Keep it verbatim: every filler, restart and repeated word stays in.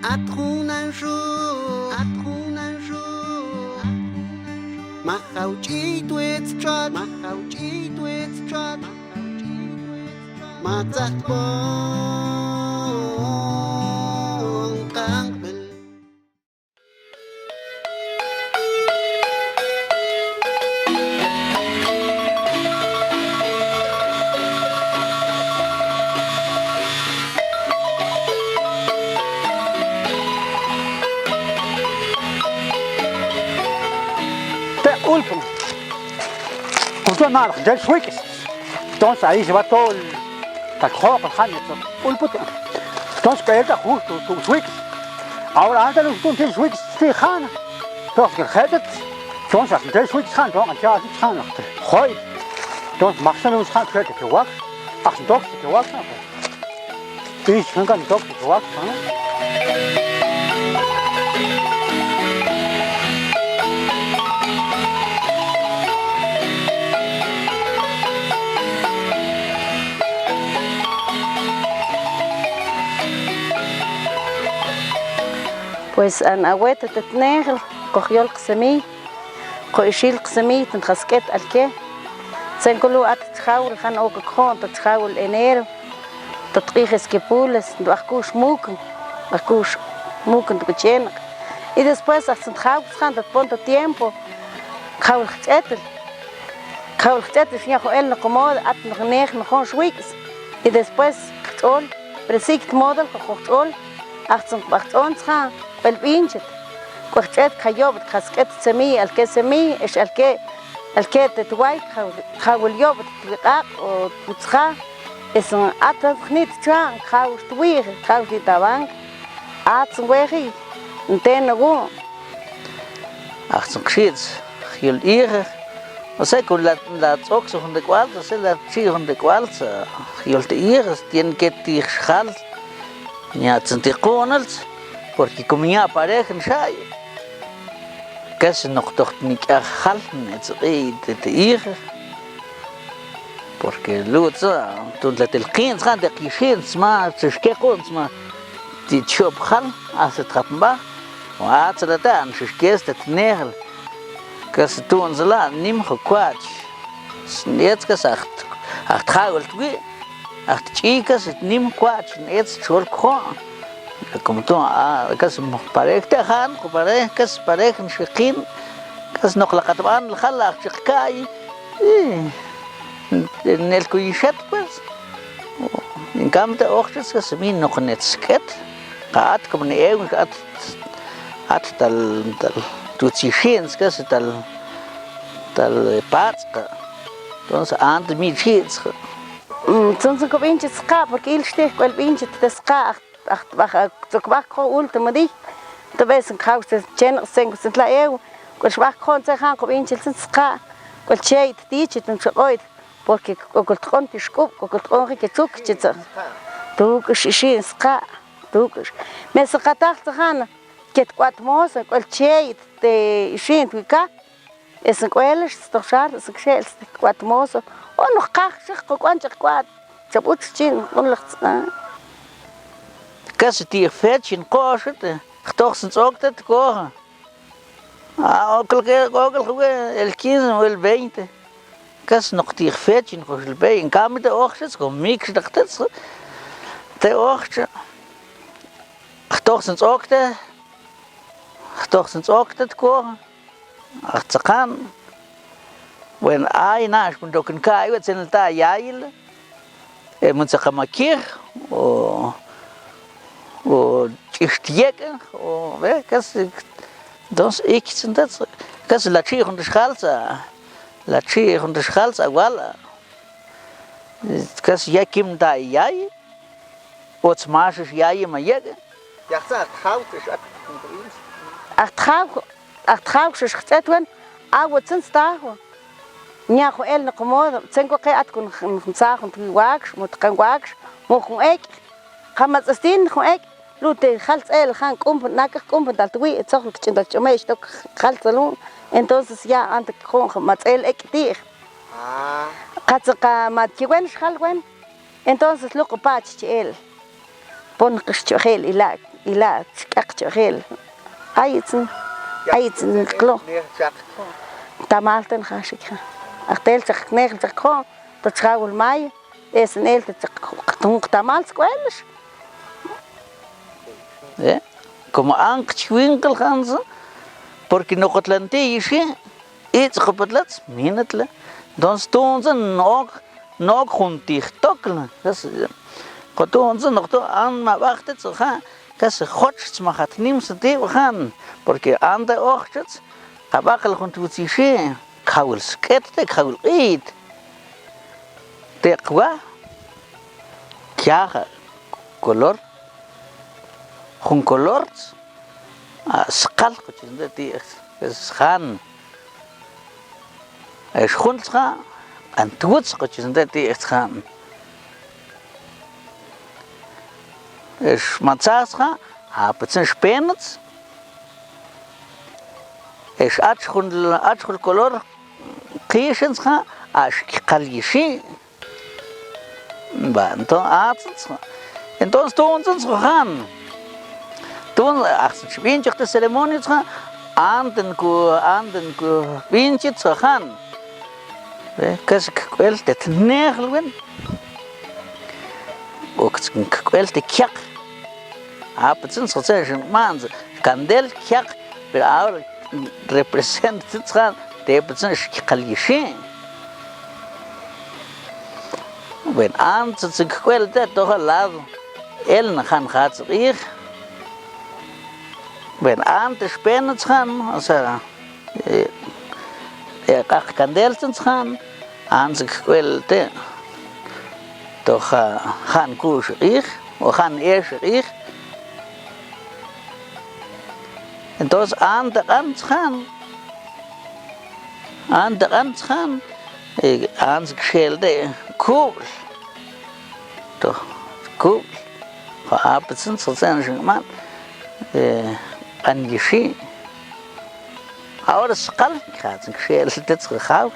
At junan xu', at junan xu', majaw ch'iy twetz txat, majaw ch'iy twetz txat, ma txajpon q'anjb'el. Te' ulpo'. Kulto na'laj ntel xwik'is. Entonces ahí se va todo el, ta kjo'kol jan, ulpo'. Entonces k'eel ta jun tu', tu' xwik'is. Ahora antes lun xtu'un ti' xwik'is ti' jan. Entonces k'eel jetet. Entonces ntel xwik'is jan, entonces jan, jan, jan, joy. Entonces max lun jan, jetet ke wak. Ax ntok ke wak. Pues an awet te tnejel, koj yol qsemiy. Koj ixil qsemiy, te nja sk'et alke. Tsen kulu at chjawl, jan ok kjo'n ta chjawl enero, ta tq'ij Esquipulas, nb'aj kux mukn, nb'aj kux mukn tu' k'u chenq'. Y después, ax tsen tjaw sjan ta tpon ta tiempo, kjawl jch'etl. Kjawl jch'etl, ix nya' jo'el noq moda, at noq nej noqon xwik'is. Y después, jch'ol, pero si ik tmodal, koj jch'ol, ax tsen kb'aj ch'on sjan, k'uel b'inchet. K'uel jch'et kjayob'ot kja sk'et semiy, alke semiy, ex alke, alke te tway, kjaw, kjaw wel yob'ot twi q'aq' o twutzja, es at jnit chwa, kjaw twi'j, kjaw twi tawank, at sweji, nten awu'un. Ax tsen kxi'ts, jyul iij, o sea, k'u la, la ts'oks jun te k'ual, o sea, la txi' jun te k'ual, jyul te iij, tiene que ti' xjal, Nya' tsen ti' qu'unal, porque como nya' parejo nxay, casi noq toj nik'aj jal, nets'b'ey te, te iij, porque lu'tsa, tun tla te kin sjan te kin xin sma, txixke qu'n sma, ti' chop jal, aset jap nb'a, o atzalata, nxixke sta te tnejel, casi tu'un sla, nim jo kwach. Sn'ets kas aj, aj tjaw el twi', aj tch'iy kas nim kwach, sn'ets txol kjo'n. Como to, a, kas parej te jan, ko parej, kas parej nxikin, kas noq laqat b'an, lajal laj chi ka'y. Y, nel ko yixet, pues. En cambio te ojtxes kas mi noq net sk'et. Qa at como ni ew, at, at tal, tal, tu' tsi xin, kas tal, tal, eh, patz'. Entonces, antes mi xi'ts. Mm, tsen tsen ko b'inchet sqa', porque il xtij k'uel b'inchet te sqa', aj, aj, aj, aj, txok b'aj kjo'n último día. Tob'ey tsen kjaw tsen chenq' tsen ko tsen tla ew. K'uel xb'aj kjo'n tsen jan ko b'inchet tsen sqa'. K'uel cheyt tichit, tsen txoq'oyt. Porque k'okol tq'on ti' xk'ub', k'okol tq'on jike tsuk, chi tsa. Tuk'ix ixin sqa', tuk'ix. Me sqa' tajl tsa jan, ket k'uat moso, k'uel cheyt te ixin twi ka. Es k'uelex, toj xal, es kxe'l, k'uat moso. O noq qaj xi, qok'wan chi k'uat, chab'uch chin, q'unlaj tsa. Casi ti' fech chin qo'oxet, jtoj sns'oktet koja. A, okol ke, okol juwe, el quince o el veinte. Kas noq ti' fech, noq el veinte. En cambio, te ojtxe, ko mikx taq te, te ojtxe. Jtoj sns'okte, jtoj sns'okte ko. Aj tzaqan. Bueno, ay nax, pun tok nka'y, we tsen ta yayil. E, mutza qa makij, o, o ch'ix tyek', o, ve, casi, entonces, ik, entonces, casi la txi' jun ta xjal tsa, la txi' jun ta xjal tsa, wal, casi ya kim ta yay, o tsmaxix yay ma yek'. Aj tjaw, aj tjaw xix jtz'et wen, awa' tsen stajwa. Nya' jun el noq modo, tsen ko qe' at kun nsaj jun twi wakx, mu tqan wakx, mu jun ek'. Qa mats'estin jun ek', lu' te jal tz'el jan k'ump, nak'aj k'ump tal twi', tzojol ch'in tal ch'omey xtok jal tzalu'. Entonces ya ant' jun mats'el ek' ti'j. Qa tsen qa ma chi wen xjal wen. Entonces luqu pach chi el. Pon qix chi el ila'. Ila' tsk'ak ch'ojel. Ay itzin, ay itzin klo. Tamal ten ja xikja. Ajtel chak knejel chak kjo, to chjawul may, esnel to chak jun tamal sk'uelix. Eh, como an kchwinkel jansa, porque noqotlanti ixi', itz' qopotlats, minatla. Entonces, tuunsa nook, nook jun ti jtokla. Kas, ko tuunsa noqto an mab'aj te tx'oja, kas jochats majat nimsa ti' b'ajan, porque an te ojchats, ab'aqel jun twuts ixi', kjawil sk'et te, kjawil q'iit. Te qwa, kyaja color, jun color, a, sqal, kochinte ti' sjan. Ex juntl sja, q'an twuts, kochinte ti' sjan. Ex matzaj sja, a, petzen xpenats. Ex achjul, achjul color, qixen sja, a, xkxal yixi'. Ba, entonces, a, tx'otx'. Entonces, tuuntzan tx'ojan. Tuun, a, xb'inchaj te ceremonia tx'ojan. Anten ku, anten ku b'inchi tx'ojan. Be, kas k'uel te tnejel wen. O kas k'uel te kyaq. A, petzen tx'ojan, xan ma'nts, kandel kyaq. Pero ahora representa tx'ojan, te petzen xkxal yixi'. Bueno, antes tx'ojan k'uel te toja lado. El na jan jats q'ij. Bueno, antes xpenats jan, o sea, eh, eh, k'aq kandel tx'ojan, antes k'uel te toja jan ku'ux q'ij, o jan ex q'ij. Entonces, anta q'an tx'ojan, anta q'an tx'ojan, eh, ants kxel te kub'l. To, kub'l. Jo' a petzen tx'ojan xan k'amal, eh, q'an yixi'. Ahora sqal, k'atz kxel te tx'ojan jawl.